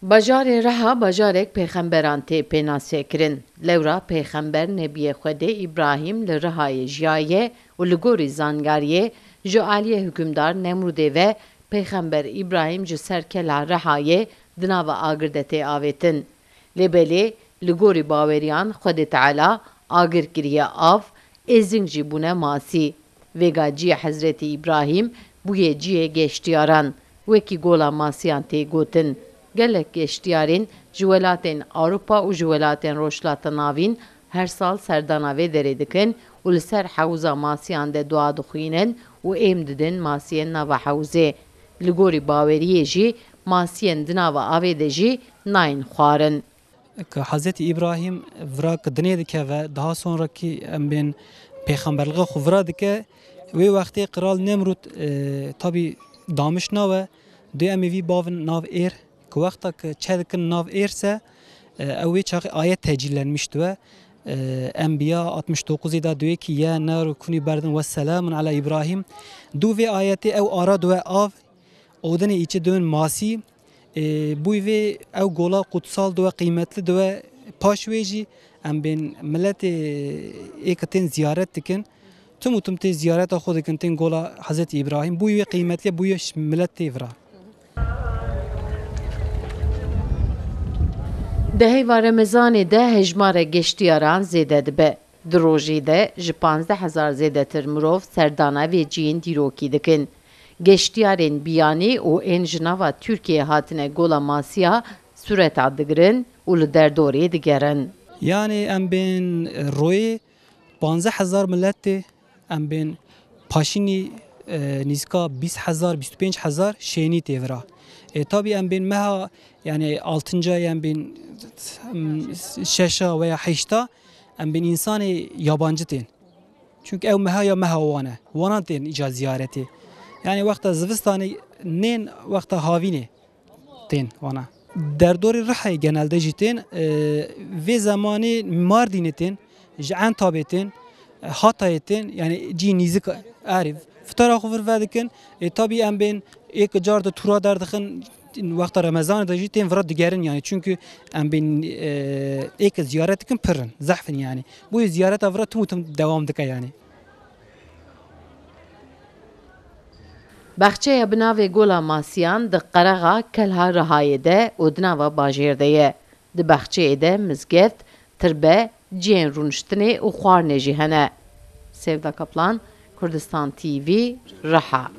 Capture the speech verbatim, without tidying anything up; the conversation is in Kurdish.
Bajarê Riha bajarek pêxemberan tê pênasekirin. Lewra pêxember Nebiyê Xwedê Îbrahîm li Rihayê jiyaye û li gorî zangariyê ji aliyê hikimdar Nemrûdê ve pêxember Îbrahîm ji ser kela Rihayê di nava agir de tê avêtin. Lê belê li gorî baweriyan Xwedê Teala agir kiriye av, êzing jî bûne masî. Vêga ciyê Hezretî Îbrahîm bûye ciyê geştiyaran, wekî Gola Masiyan tê gotin. Gelek geştiyarên ji welatên Ewropa û ji welatên Rojhilata Navîn her sal serdana vê derê dikin û li ser hewza masiyan de dua dixwînin û êm didin masiyên nava hewzê. Li gorî baweriyê jî masiyên di nava avê de jî nayên xwarin. Ke Hezretî Îbrahîm vira ke dinê dikeve, daha sonrakî em bên pêxemberliğê xwe vira dike, wê wextê Qral Nemrûd, e, tabî damiş nawe, dê em ê vî bavin nav êr, ke wexta ke çe dikin nav êr se, e, ew wê çaxê ayet tecîllenmiş diwe. E, Enbiya altmış dokuzê da diwê ki, "Ya naru kuni berden ve selamun ala Îbrahîm." Du vê ayetê ew ara diwe av, odinê îçi dön masî, e, bûy vê ew gola qutsal diwe, qîmetli diwe, paş wê jî em bên miletê ê ke tên ziyaret dikin, tim û tim tê ziyareta xwe dikin, tên gola Hezretî Îbrahîm, bûy wê qîmetliye, bûy wê ş-, milet tê vira. Di heyva Remezanê de hejmara geştiyaran zêde dibe. Di rojê de ji panzdeh hezar zêdetir mirov serdana vê ciyên dîrokî dikin. Geştiyarên biyanî û ên ji nava Tirkiyeyê hatine Gola Masiya sureta digirin û li derdorê digerin. Yanî em bên royê panzdeh hezar milet tê, em bên paşînî, e, nîzika bîst hezar, bîst û pênc hezar şênî tê vira. E, tabî em bên meha, yanî altinca, em bên, em, şeşa veya heşta, em bên însanê yabancî tên. Çunke ew meha ya meha wan e. Wanan tên îca ziyaretê. Yanî wexta zivistanê nên, wexta havînê tên wana. Derdorê Rihayê genelde jî tên, e, vê zemanê Mardînê tên, ji Entabê tên, e, Hatayê tên, yanî cî nîzik erê. Fitara xwe vir vedikin, e, tabî em bên êk car di tûra derdixin, wexta Remezanê de jî tên vira digerin yanî. Çunku em bên, e, êk ziyaret dikin pir in, zehf in yanî. Bûyê ziyareta vira tim û tim dewam dike yanî. Baxçeya bi navê Gola Masiyan di qerexa Kelha Rihayê de û di nava bajêr de ye. Di baxçeyê de mizgeft, tirbe, cihên rûniştinê û xwarinê jî hene. Sevda Kaplan, Kurdistan T V, Riha.